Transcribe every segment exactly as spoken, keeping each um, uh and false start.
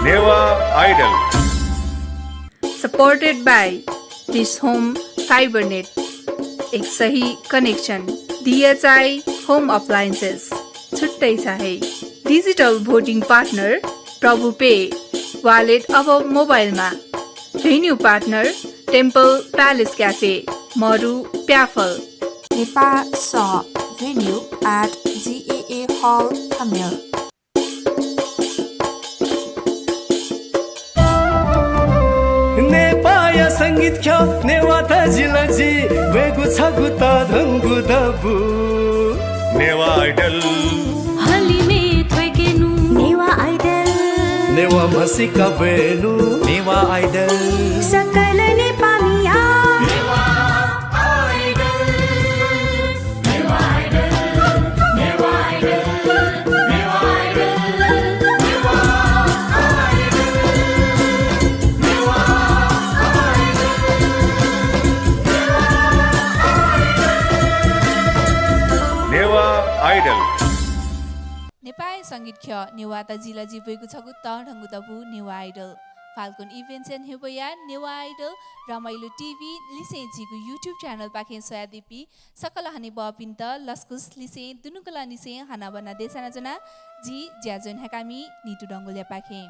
Newah Idol। Supported by Dish Home Fibernet, एक सही connection, DHI Home Appliances, छुट्टै छ है। Digital voting partner प्रभु पे, wallet अब मोबाइलमा। Venue partner Temple Palace Cafe, मरु प्याफल। नेपाः सः, venue at GAA Hall Thamel. नेपाःया संगीत ख्यः नेवाः तजिलजि ब्वयेगु छगू तःधंगु दबू। नेवाः Idol। हलिमय् थ्वय्केनु। नेवाः Idol। नेवाः म्हसीका ब्वयेनु। नेवाः Idol। सकल नेपाःमिया। नेवाः Idol। नेपाःया संगीत ख्यः नेवाः तजिलजि ब्वयेगु छगू तःधंगु दबू नेवाः Idol। Falcon Events-या न्ह्यब्वया नेवाः Idol, रमाइलो TV लिसें झीगु YouTube channel पाखें स्वयादीपिं सकल हनेबहःपिन्त लसकुस लिसें दुनुगलंनिसें हनाबना देछानाच्वना। जि ज्याझ्वः न्ह्याकामि नितु डंगोलयापाखें।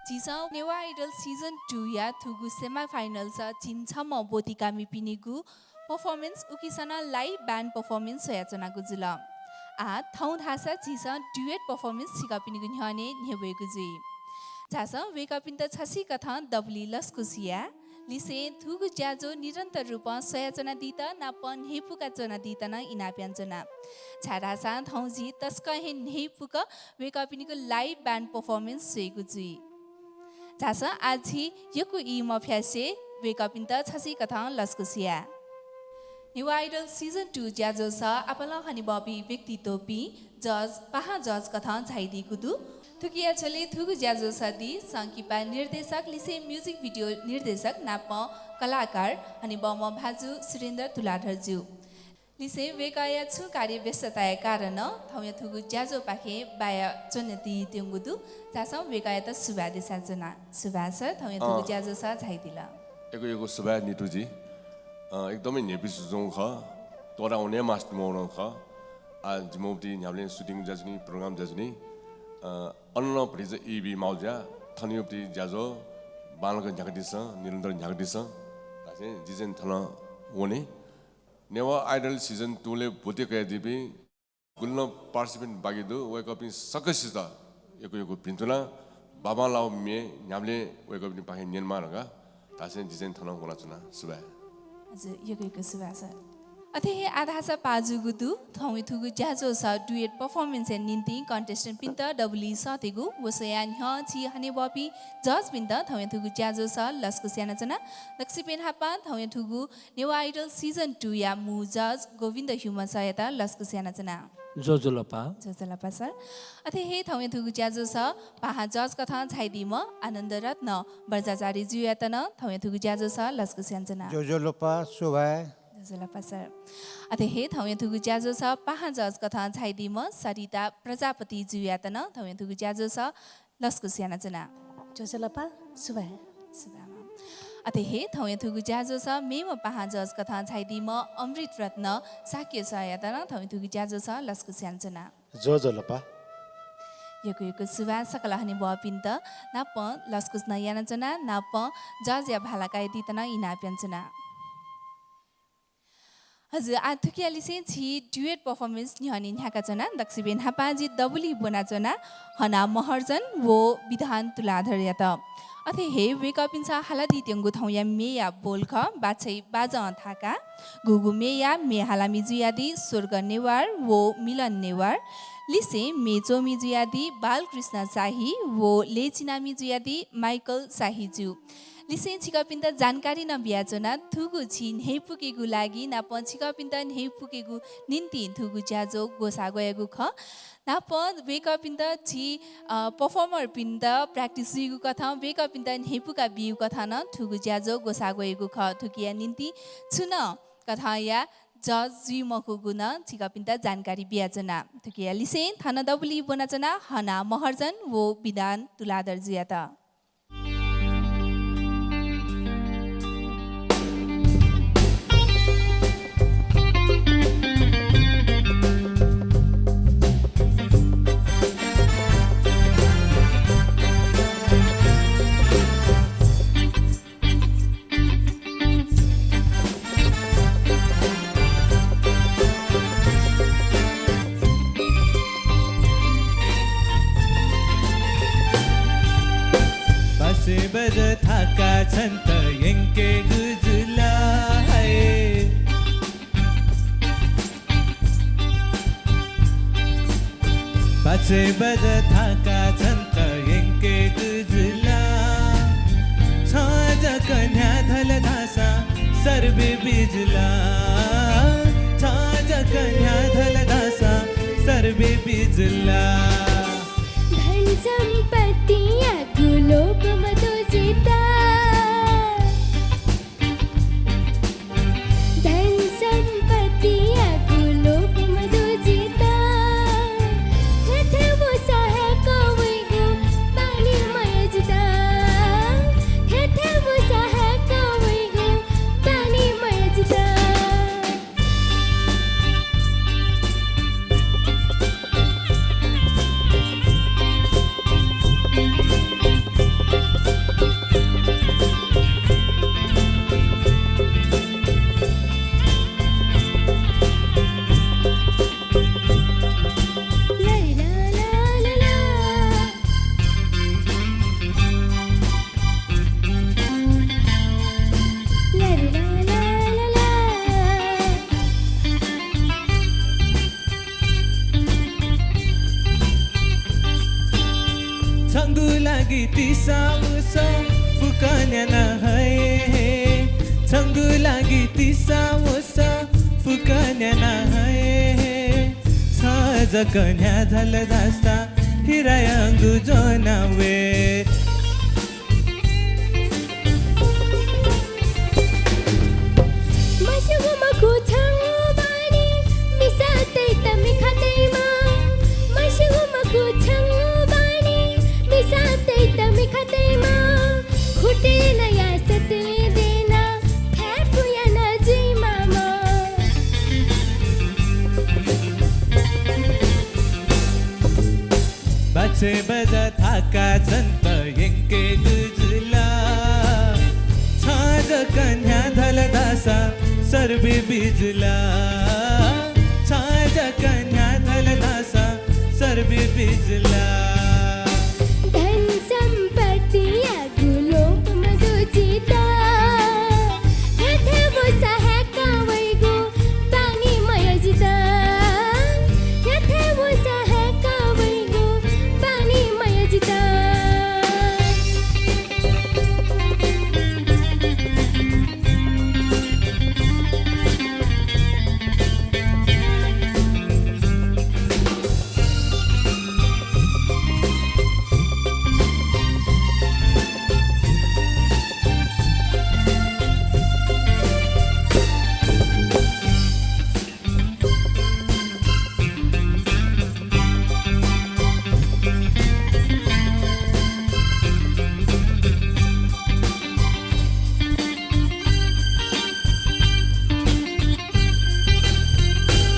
झीसं नेवाः Idol season two-या थुगु semi finals झिंछम्ह ब्वतिकामिपिनिगु performance उकिसनं live band performance स्वयाच्वनागु जुल। आः थौं धाःसा झीसं duet performance छिकपिनिगु न्ह्यःने न्ह्यब्वयेगु जुइ। झासँ वय्कःपिन्त छसिकथं दबुलिइ लसकुस या। लिसें थुगु ज्याझ्वः निरन्तर रूपं स्वयाच्वनादीत नापं न्ह्यइपुकाच्वनादीत नं इनाप यानाच्वना। छाय्धाःसा थौं झी तसकं हे न्ह्यइपुक वय्कःपिनिगु live band performance स्वयेगु जुइ। झासँ आः झी यक्व ई मफ्यासे वय्कःपिन्त छसिकथं लसकुस या। नेवाः Idol season two ज्याझ्वलय् आपालं हनेबहःपिं व्यक्तित्वपिं judge, पाहां judge कथं झायादीगु दु। थुकिया झ्वलय् थुगु ज्याझ्वलय् दी संकिपा निर्देशक लिसें music video निर्देशक नापं कलाकार हनेबहःम्ह भाजु सुरेन्द्र तुलाधर जु। लिसें वय्कःया छुं कार्य व्यस्तताया कारणं थौंया थुगु ज्याझ्वःपाखें बाया च्वनादीत्यंगु दु। झासँ वय्कःयात सुभाय् देछानाच्वना। सुभाय् sir, थौंया थुगु अँ। ज्याझ्वलय् झायादिल। यक्व यक्व सुभाय् नितु जी। अँ, एकदमै न्ह्यइपुसे च्वंगु खः। त्वःता वने मास्ति मवं खः। आः जिमिगु ति न्ह्याबलें shooting जुयाच्वनी, program जुयाच्वनी। अँ, अन नं भतिचा ई बी माउ जुया। थन यःगु ति ज्याझ्वः बांलाक न्ह्याकादिसँ, निरन्तर न्ह्याकादिसँ। धासें जि चाहिँ थन वने। नेवाः Idol season two-लय् ब्वति कयादीपिं गुलि नं participant बाकी दु, वय्कःपिं सकसित यक्व यक्व भिंतुना, बांबांलाःगु म्ये न्ह्याबलें वय्कःपिनिपाखें न्यनेमाः धकाः धासें जि चाहिँ थन वनाच्वना। सुभाय्। हजुर, यक्व यक्व सुभाय् sir। अथे हे आः धाःसा पाः जूगु दु, थौंया थुगु ज्याझ्वलय् duet performance-या निंतिं contestant-पिन्त दबुलिइ सःतेगु। व स्वयाः न्ह्यः झी हनेबहःपिं judge-पिन्त थौंया थुगु ज्याझ्वलय् लसकुस यानाच्वना। दक्वसिबें न्हापां थौंया थुगु नेवाः Idol season two-या मू judge गोविन्द ह्युमा सरयात लसकुस यानाच्वना। ज्वजलपा। ज्वजलपा sir। अथे हे थौंया थुगु ज्याझ्वलय् पाहां judge कथं झायादीम्ह आनन्द रत्न बज्राचार्य जुयात नं थौंया थुगु ज्याझ्वलय् लसकुस यानाच्वना। ज्वजलपा, सुभाय्। ज्वजलपा sir। अथे हे थौंया थुगु ज्याझ्वलय् पाहां judge कथं झायादीम्ह सरिता प्रजापति जुयात नं थौंया थुगु ज्याझ्वलय् लसकुस यानाच्वना। ज्वजलपा, सुभाय्। सुभाय्। अथे हे थौंया थुगु ज्याझ्वलय् मेम्ह पाहां judge कथं झायादीम्ह अमृत रत्न शाक्य सरयात नं थौंया थुगु ज्याझ्वलय् लसकुस यानाच्वना। ज्वजलपा। यक्व यक्व सुभाय् सकल हनेबहःपिन्त नापं लसकुस नं यानाच्वना, नापं judge-या भाला कयादीत नं इनाप यानाच्वना। हजुर, आः थुकिया लिसें झी duet performance न्ह्यःने न्ह्याकाच्वना। दक्वसिबें न्हापां जि दबुलिइ ब्वनाच्वना हना महर्जन व विधान तुलाधरयात। अथे हे वय्कःपिन्सं हालादीत्यंगु थौंया म्येया बोल खः, बाछ्वय् बाजं थाका। गुगु म्येया म्ये हालामि जुयादी स्वर्ग नेवार व मिलन नेवार। लिसें म्ये च्वमि जुयादी बालकृष्ण शाही व लय्चिनामि जुयादी माइकल शाही जु। लिसें छिकपिन्त जानकारी नं बियाच्वना, थुगु झी न्ह्यइपुकेगु लागि नापं छिकपिन्त न्ह्यइपुकेगु निंतिं थुगु ज्याझ्वः ग्वसाः ग्वयागु खः। नापं वय्कःपिन्त झी, अ, performer-पिन्त practice जुइगु कथं, वय्कःपिन्त न्ह्यइपुका बीगु कथं नं थुगु ज्याझ्वः ग्वसाः ग्वयागु खः। थुकिया निंतिं छुं नं कथंया जज जुइ मखुगु नं छिकपिन्त जानकारी बियाच्वना। थुकिया लिसें थन दबुलिइ ब्वनाच्वना हना महर्जन व विधान तुलाधर जुयात। पाँच बज थाका छन्त यंकेगु जुल है। पाँच बज थाका छन्त यंकेगु जुल। छ जक न्ह्याथल धाःसा सर्वे बिजुल। छ जक न्ह्याथल धाःसा सर्वे बिजुल। धन सम्पत्तियागु लोभ मदु जितः। धन सम्पत्तियागु लोभ मदु जितः। थथे वःसा हाय्‌क वइगु बानी मयः जितः। थथे वःसा हाय्‌क वइगु बानी मयः जितः। छंगु लागि तिसा वसः फुक्क न्याना हये हे। छंगु लागि तिसा वसः फुक्क न्याना हये हे। छ जक न्ह्याथल धाःसा हिरायागु ज्वना वये। मस्यूगु मखु छंगु बानी, मिसातय्‌त मिखा तयेमा। मस्यूगु मखु छंगु बानी, मिसातय्‌त मिखा तयेमा। खुटय् नयाः सतले देना, थाय्‌पु याना जुइमाःम्ह। पाँच बज थाका छन्त यंकेगु जुल। छ जक न्ह्याथल धाःसा सर्वे बिजुल। छ जक न्ह्याथल धाःसा सर्वे बिजुल। धन सम्पत्तियागु लोभ मदु जितः। थथे वःसा हाय्‌क वइगु बानी मयः जितः। थथे वःसा हाय्‌क वइगु बानी मयः जितः।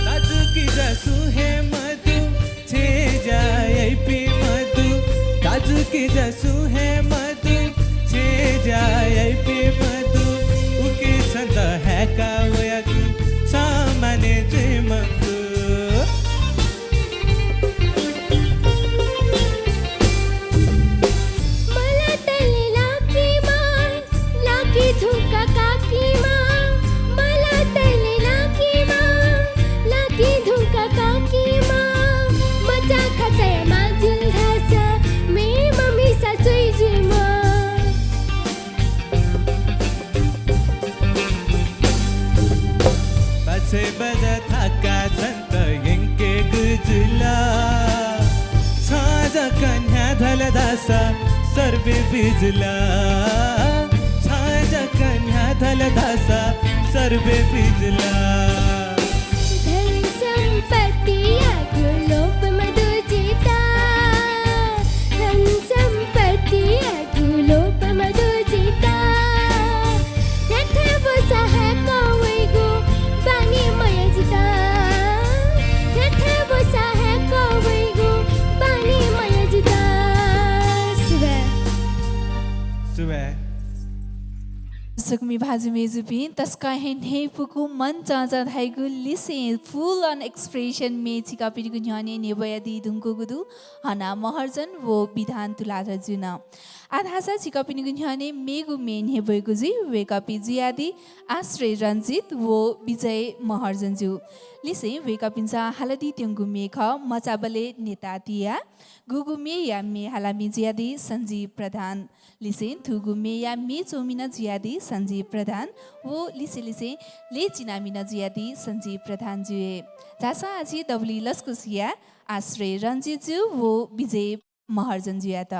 दाजुकिजा सुं हे मदु, छेँय् ज्या याइपिं मदु। दाजुकिजा सुं हे मदु, छेँय् ज्या याइपिं मदु। उकिं छन्त हाय्‌का वयागु छं माने जुइ मखु। मला तले लाकीमा, लाकी धुंका काकीमा। मला तले लाकीमा, लाकी धुंका काकीमा। मचा खाचाया मां जुल धाःसा मेम्ह मिसा जुइ जुइमा। पाँच बज थाका छन्त यंकेगु जुल। छ जक न्ह्याथल धाःसा सर्वे बिजुल। छ जक न्ह्याथल धाःसा सर्वे बिजुल। सुखमी भाजु मेजुपिं, तसकं हे न्ह्यइपुगु मन चंचा धाइगु लिसें full on expression म्ये छिकपिनिगु न्ह्यःने न्ह्यब्वयादी धुंकूगु दु हना महर्जन व विधान तुलाधर जुं। आः धाःसा छिकपिनिगु न्ह्यःने मेगु म्ये न्ह्यब्वयेगु जुइ। वय्कःपिं जुयादी आश्रय रञ्जित व विजय महर्जन जु। लिसें वय्कःपिन्सं हालादीत्यंगु म्ये खः मचाबलय् नेता तिया। गुगु म्येया म्ये हालामि जुयादी सञ्जीव प्रधान। लिसें थुगु म्येया म्ये च्वमि नं जुयादी सञ्जीव प्रधान व लिसे लिसें लय् चिनामि नं जुयादी सञ्जीव प्रधान जु हे। झासँ आः झी दबुलिइ लसकुस या आश्रय रञ्जित जु व विजय महर्जन जुयात।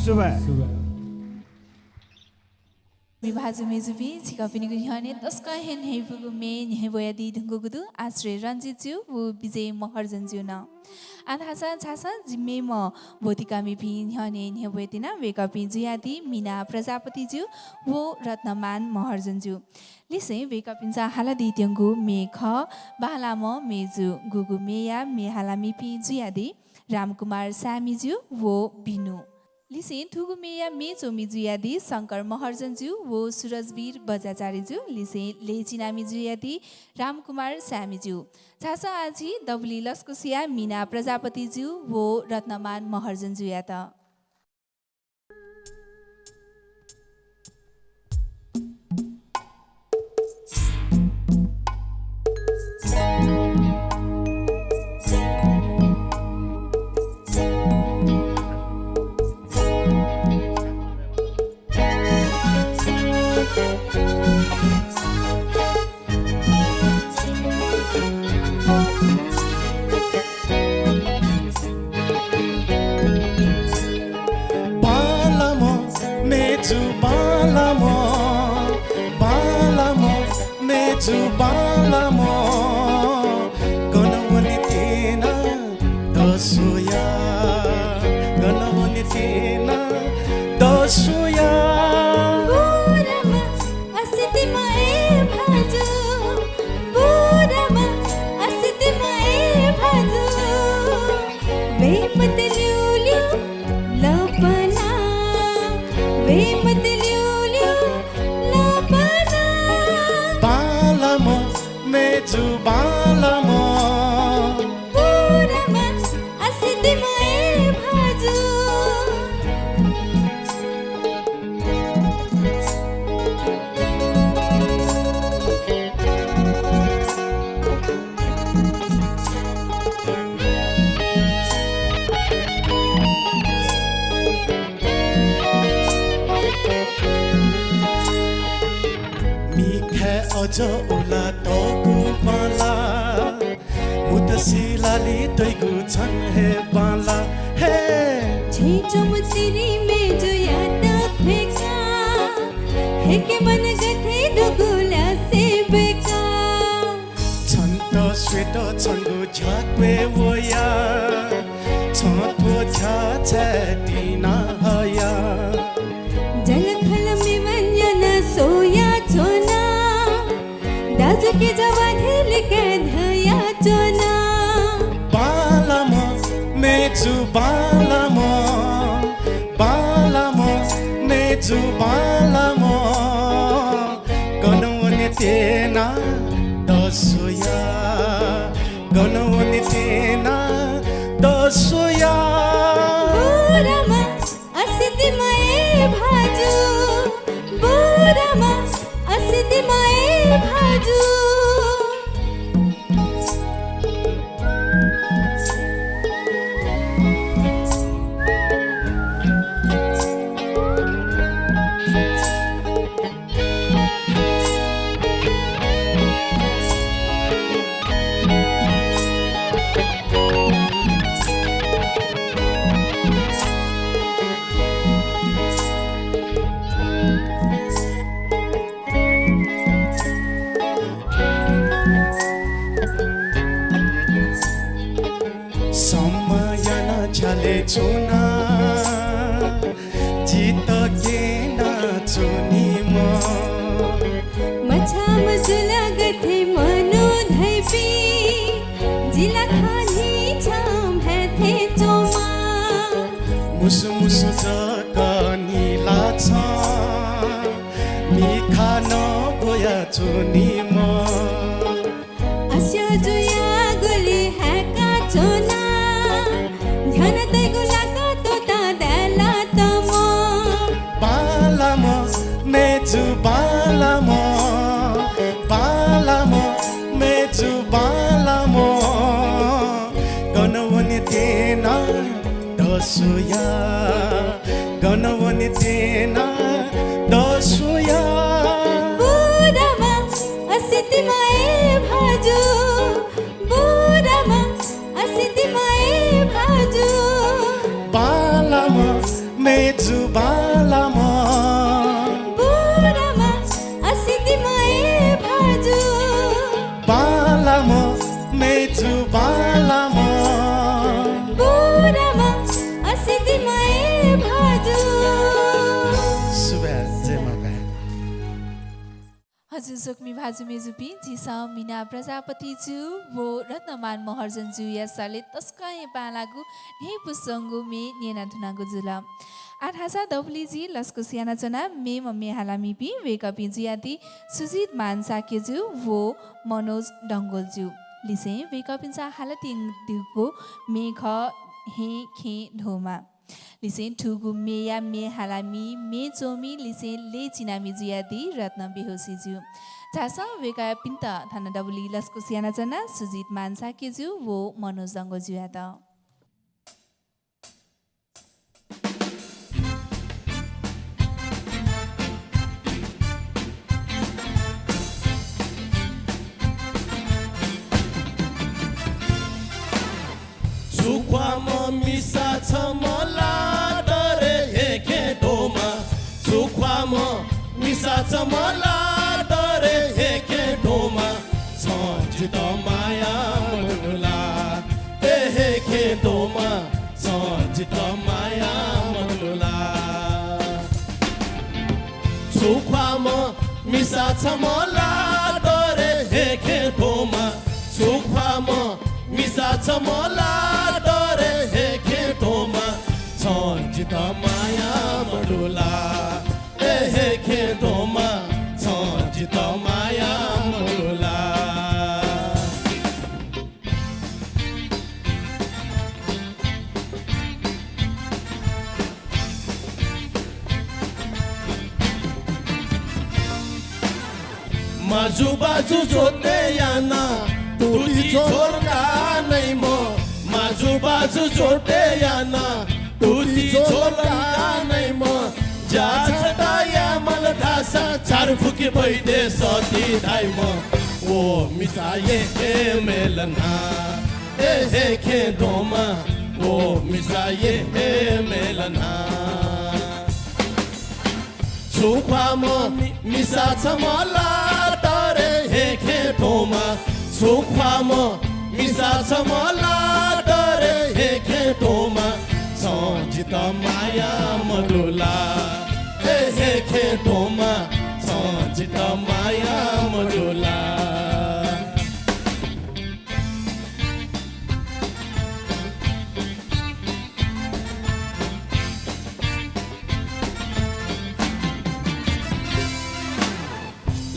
सुभाय्। सुभाय्। मि भाजु मेजुपिं, छिकपिनिगु न्ह्यःने तसकं हे न्ह्यइपुगु म्ये न्ह्यब्वयादी धुंकूगु दु आश्रय रञ्जित जु व विजय महर्जन जुं। आः धाःसा झासँ जि मेम्ह ब्वतिकामिपिं न्ह्यःने न्ह्यब्वयेत्यना। वय्कःपिं जुयादी मीना प्रजापति जु व रत्नमान महर्जन जु। लिसें वय्कःपिन्सं हालादीत्यंगु म्ये खः बांलाःम्ह म्ये जु। गुगु म्येया म्ये हालामिपिं जुयादी रामकुमार सामी जु व बिनु। लिसें थुगु म्येया म्ये च्वमि जुयादी शंकर महर्जन ज्यू व सुरजवीर बज्राचार्य ज्यू, लिसें लय् चिनामि जुयादी रामकुमार साय्मि ज्यू। झासँ आः-झी दबुली लसकुसया मीना प्रजापति ज्यू व रत्नमान महर्जन ज्यूयात। बांलाम्ह, मेजु बांलाम्ह, बांलाम्ह, मेजु बांलाम्ह, गन वने त्यना दसोया, गन वने त्यना दसोया। बुराम्ह, असितिम्ह ए भाजु, बुराम्ह, असितिम्ह ए भाजु। वये मते ल्यूल्यू लपना, वये मते ल्यूल्यू लपना। बांलाम्ह, मेजु बांलाम्ह। बुराम्ह, असितिम्ह ए भाजु। मिखाय् अझ उला तःगु बांला, मुतसिलालि तइगु छन हे बांला हे। छेँय् च्वंम्ह तिरिं मेजुयात ख्वय्‌का, हेके मन गथे दुगु ल्हासे ब्वय्‌का। छन्त स्वेत छंगु झ्याक्वय् वया, छं थ्व झ्याः छाय् तिना हया। जलखल मेवां न्याना स्वयाच्वना, दाजुकिजा वा धेलिकाय् धयाच्वना। बांलाम्ह, मेजु बांलाम्ह, बांलाम्ह, मेजु बांलाम्ह। गन वने त्यना दसोया, गन वने त्यना दसोया। बुराम्ह, असितिम्ह ए भाजु, बुराम्ह, असितिम्ह ए भाजु। सम्मा याना झ्याले च्वना, जित क्यना च्वनीम्ह। मछाम जुला गथे मनू धइपिं, जिला खनी छम्ह थें च्वमा। मुसु मुसु जक निला छं, मिखा नं ग्वया च्वनीम्ह। अस्यः जुयाः गुलि हाय्‌का च्वना, न्ह्याना तइगु लाक त्वःता दाय् ला तमं। बांलाम्ह, मेजु बांलाम्ह, बांलाम्ह, मेजु बांलाम्ह। गन वने त्यना दसोया, गन वने त्यना दसोया। बुराम्ह, असितिम्ह ए भाजु, बुराम्ह, असितिम्ह ए भाजु। बांलाम्ह, मेजु बांलाम्ह। बुराम्ह, असितिम्ह ए भाजु। बांलाम्ह, मेजु बांलाम्ह। बुराम्ह, असितिम्ह ए भाजु। सुभाय्, जय मांभाय्। जु स्वकुमि भाजु मय्जुपिं, झीसं मिना प्रजापति जु व रत्नमान महर्जन जुया सलय् तसकं हे बांलाःगु न्ह्यइपुसे च्वंगु म्ये न्यनाधुनागु जुल। आः धाःसा दबुलिइ जिं लसकुस यानाच्वना मेम्ह म्ये हालामिपिं वय्कःपिं जुयादी सुजित मान शाक्य जु व मनोज डंगोल जु। लिसें वय्कःपिन्सं हालादीगु म्ये खः हेँ खेँ ध्वमा। लिसें थुगु म्येया म्ये हालामि, म्ये च्वमि, लिसें लय् चिनामि जुयादी रत्न बेहोशी जु। झासँ वय्कःपिन्त थन दबुलिइ लसकुस यानाच्वना सुजित मान शाक्य जु व मनोज डंगोल जुयात। छु ख्वाःम्ह मिसा छम्ह ला दरे हेखें ध्वमा। छु ख्वाःम्ह मिसा छम्ह ला दरे हेखें ध्वमा। छं जितः माया मदु ला, ए हेखें ध्वमा। छं जितः माया मदु ला। छु ख्वाःम्ह मिसा छम्ह ला दरे हेखें ध्वमा। छु ख्वाःम्ह मिसा छम्ह ला दरे हेखें ध्वमा। छं जितः माया मदु ला, ए हेखें ध्वमा। छं जितः माया मदु ला। माजुबाजु ज्वतय् यानाः तुति झ्वलय् काः नइम्ह। माजुबाजु ज्वतय् यानाः तुति झ्वलय् काः नइम्ह। ज्या छता याये माल धाःसा झारफुके बैद्य सती धाइम्ह। व मिसाया हे मेलना, ए हेखें ध्वमा। व मिसाया हे मेलना। छु ख्वाःम्ह मि-, मिसा छम्ह ला दरे हेखें ध्वमा। छु ख्वाःम्ह मिसा छम्ह ला दरे हेखें ध्वमा। छं जितः माया मदु ला, ए हेखें ध्वमा। छं जितः माया मदु ला।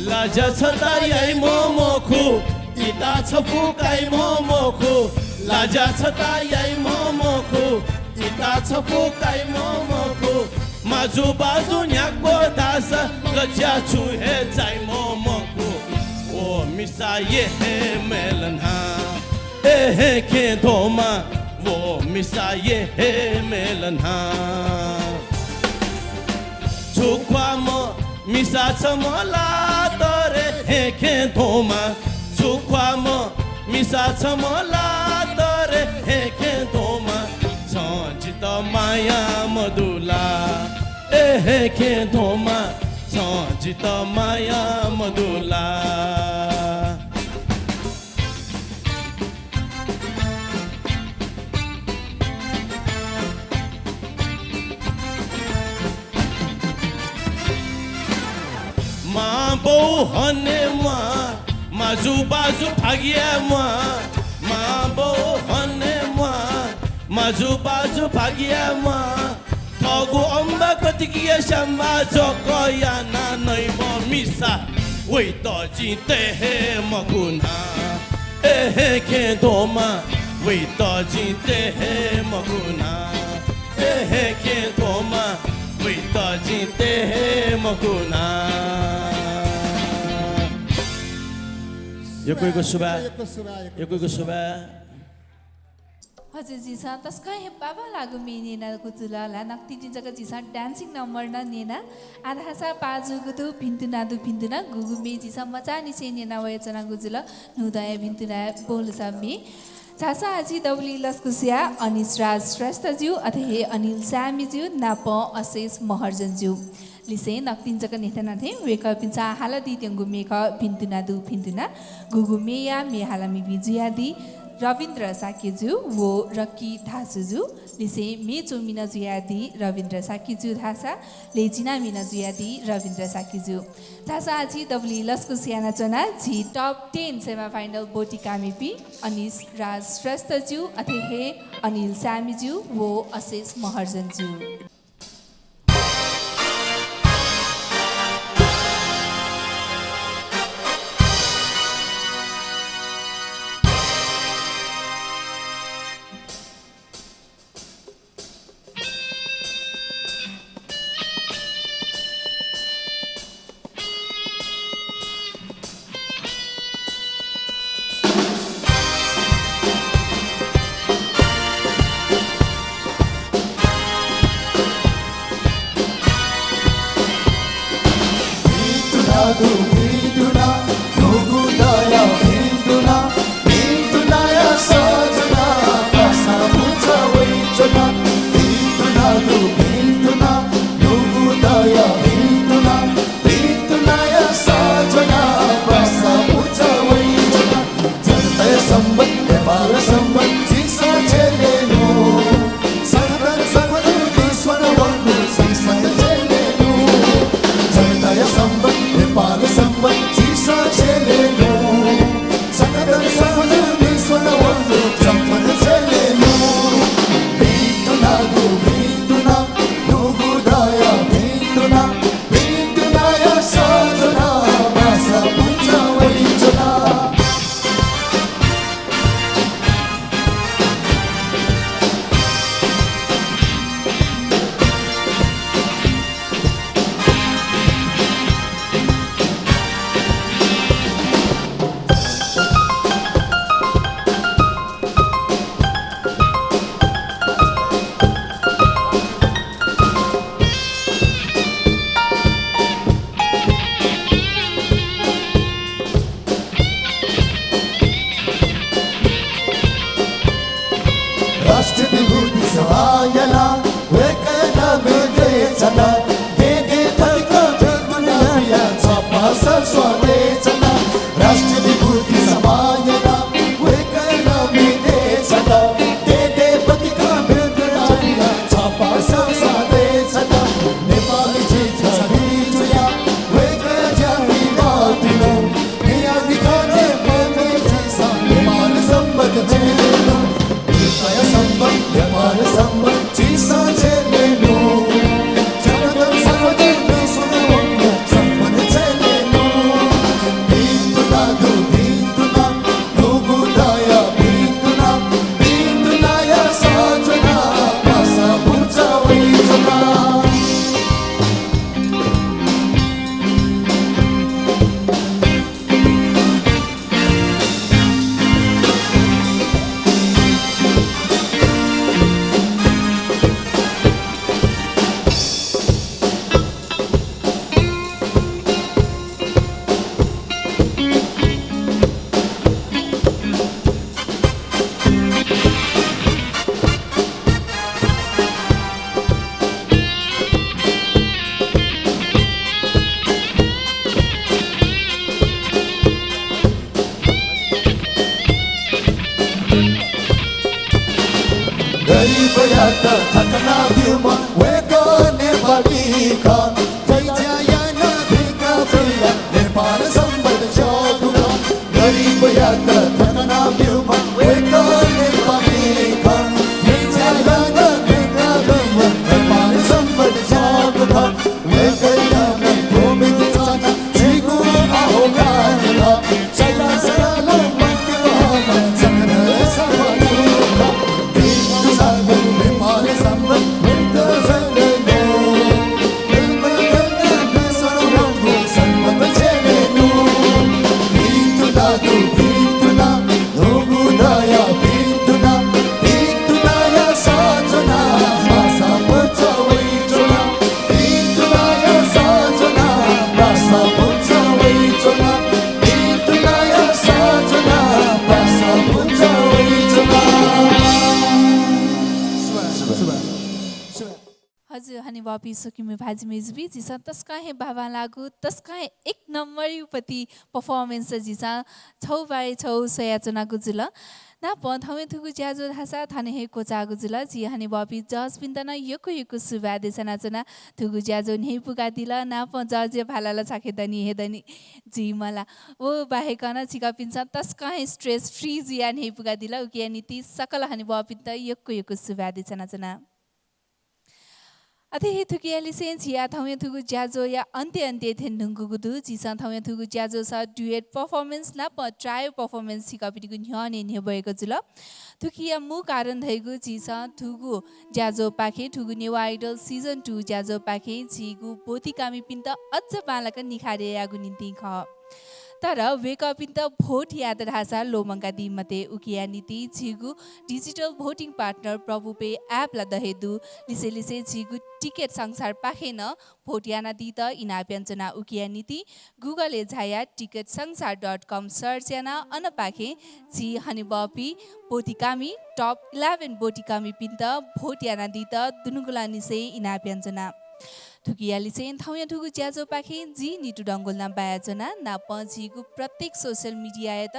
लाज्या छता याइम्ह मखु, इता छपु काइम्ह मखु। लाज्या छता याइम्ह मखु, इता छपु काइम्ह मखु। माजुबाजु न्ह्याक्व धाःसा लज्या छुं हे चाइम्ह मखु। व मिसाया हे मेलना, ए हेखें ध्वमा। व मिसाया हे मेलना। छु ख्वाःम्ह मिसा छम्ह ला दरे हेखें ध्वमा। छु ख्वाःम्ह मिसा छम्ह ला दरे हेखें ध्वमा। छं जितः माया मदु ला, ए हेखें ध्वमा। छं जितः माया मदु ला। मांबौ हनेम्वाः, माजुबाजु भागियाम्वाः। मांबौ हनेम्वाः, माजुबाजु भागियाम्वाः। थःगु अम्बा कतिकिया स्याम्बा जक याना नइम्ह मिसा, वइत जिं तये हे मखुना। ए हेखें ध्वमा, वइत जिं तये हे मखुना। ए हेखें ध्वमा, वइत जिं तये हे मखुना। यक्व यक्व सुभाय्। यक्व सुभाय्, यक्व यक्व सुभाय्। हजुर, झीसं तसकं हे बांबांलाःगु म्ये न्यनागु जुल ला। नकतिनि जक झीसं dancing number नं न्यना। आः धाःसा पाः जूगु दु, भिन्तुना दु, भिन्तुना। गुगु म्ये झीसं मचांनिसें न्यना वयाच्वनागु जुल। न्हूदँया भिन्तुना बोलसा म्ये। झासँ आः झी दबुलिइ लसकुस याये अनिश राज श्रेष्ठ ज्यू, अथे हे अनिल स्यामी ज्यू नाप अशेष महर्जन ज्यू। लिसें नकतिनि जक न्ह्यथना थें वय्कःपिन्सं हालादीत्यंगु म्ये खः भिन्तुना दु भिन्तुना। गुगु म्येया म्ये हालामिपिं जुयादी रविन्द्र शाक्यजु व रकी धासुजु लिसें म्ये च्वमिन जुयादी रविन्द्र शाक्यजु धाःसा लय् चिनामिन जुयादी रविन्द्र शाक्यजु। झासँ आः झी दबुलिइ लसकुस यानाच्वना झी top ten semifinal ब्वति कामिपिं अनिश राज श्रेष्ठजु, अथे हे अनिल सामीजु व अशेष महर्जनजु। राष्ट्रिय विभूति समायना वय्कःया नामय् देछाना, देदेपतिकं भिन्तुना बिया छपाः स्वां देछाना। राष्ट्रिय विभूति समायना वय्कःया नामय् देछाना, देदेपतिकं भिन्तुना बिया छपाः स्वां देछाना। नेपाल झीगु जुया वय्कःया ज्यामिति बातिलो। गरिबयात थकाना ब्यूम्ह वय्कः नेपाली खः। थ्व ज्या यानाः भिंका बिया नेपाल संवत् ज्याःगु खः। गरिबयात थकाना ब्यूम्ह वय्कः नेपाली खः। थ्व ज्या यानाः भिंका बिया नेपाल संवत् ज्याःगु खः। वय्कःया नामय् गोविन्द चाचा झीगु आह्वान खः। हनेबहःपिं स्वकुमि भाजु मय्जुपिं, झीसं तसकं हे बांबांलाःगु, तसकं हे एक नम्बरयुपति performance झीसं छगू बारे छगू स्वयाच्वनागु जुल। नापं थौंया थुगु ज्याझ्वः धाःसा थन हे क्वचाःगु जुल। झी हनेबहःपिं judge-पिन्त नं यक्व यक्व सुभाय् देछानाच्वना। थुगु ज्याझ्वः न्ह्यइपुकादिल। नापं judge-या भाला ला छखे दनि हे दनि जुइ मला। व बाहेक नं छिकपिन्सं तसकं हे stress free जुयाः न्ह्यइपुकादिल। उकिया निंतिं सकल हनेबहःपिन्त यक्व यक्व सुभाय् देछानाच्वना। अथे हे थुकिया लिसें झीया थौंया थुगु ज्याझ्वःया अन्त्य अन्त्यय् थ्यने धुंकूगु दु। झीसं थौंया थुगु ज्याझ्वःस duet performance नाप trio performance छिकपिनिगु न्ह्यःने न्ह्यब्वयेगु जुल। थुकिया मू कारण धइगु झीसं थुगु ज्याझ्वःपाखें, थुगु नेवाः Idol season two ज्याझ्वःपाखें झीगु ब्वतिकामिपिन्त अझ बांलाक निखारे यायेगु निंतिं खः। तर वय्कःपिन्त vote यायेत धाःसा ल्वःमंकादी मते। उकिया निंतिं झीगु digital voting partner प्रभु Pay app ला द हे दु। लिसे लिसे झीगु टिकट संसारपाखें नं vote यानादीत इनाप यानाच्वना। उकिया निंतिं Google-य् झायाः ticket sansar dot com search यानाः अनपाखें झी हनेबहःपिं ब्वतिकामि, top eleven ब्वतिकामिपिन्त vote यानादीत दुनुगलंनिसें इनाप यानाच्वना। थुकिया लिसें थौंया थुगु ज्याझ्वःपाखें जि नितु डंगोल नं बायाच्वना। नापं झीगु प्रत्येक social media-यात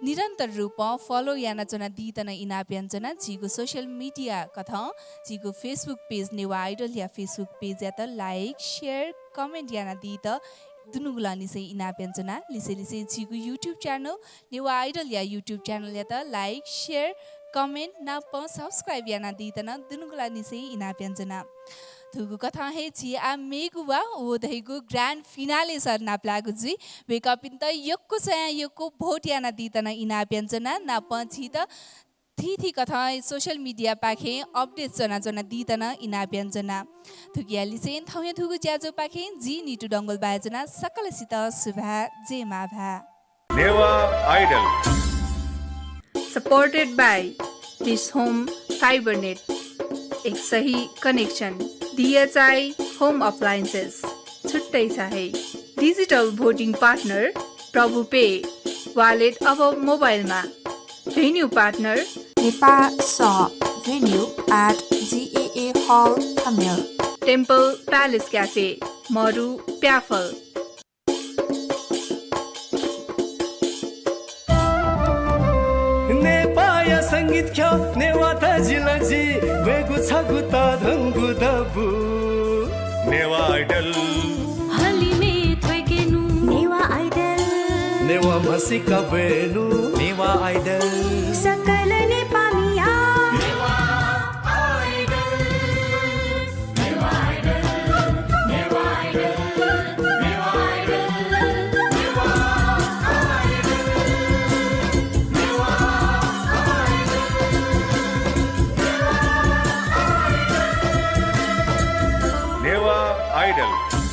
निरन्तर रूपं follow यानाच्वनादीत नं इनाप यानाच्वना। झीगु social media कथं झीगु Facebook page नेवाः Idol-या Facebook page-यात like, share, comment यानादीत दुनुगलंनिसें इनाप यानाच्वना। लिसे लिसे झीगु YouTube channel नेवाः Idol-या YouTube channel-यात like, share, comment नापं subscribe यानादीत नं दुनुगलंनिसें इनाप यानाच्वना। थुगु कथं हे झी आः मेगु वा व धइगु grand finale सर नापलाःगु जुइ। वय्कःपिन्त यक्व स्वयां यक्व vote यानादीत नं इनाप यानाच्वना। नापं झीत थीथी कथं social media पाखें update च्वनाच्वनादीत नं इनाप यानाच्वना। थुकिया लिसें थौंया थुगु ज्याझ्वःपाखें जि नितु डंगोल बायाच्वना। सकलसित सुभाय्, जय मां भाय्। Newah Idol। Supported by Dish Home Fibernet, एक सही connection। DHI Home Appliances, छुट्टै छ है। Digital voting partner प्रभु Pay, wallet अब मोबाइलमा। Venue partner नेपाः सः, venue at GAA Hall Thamel. Temple Palace Cafe, मरु प्याफल। नेपाःया संगीत ख्यः नेवाः तजिलजि ब्वयेगु छगू तःधंगु दबू। नेवाः Idol। हलिमय् थ्वय्केनु। नेवाः Idol। नेवाः म्हसीका ब्वयेनु। नेवाः Idol। सकल नेपाःमिया। नेवाः Idol।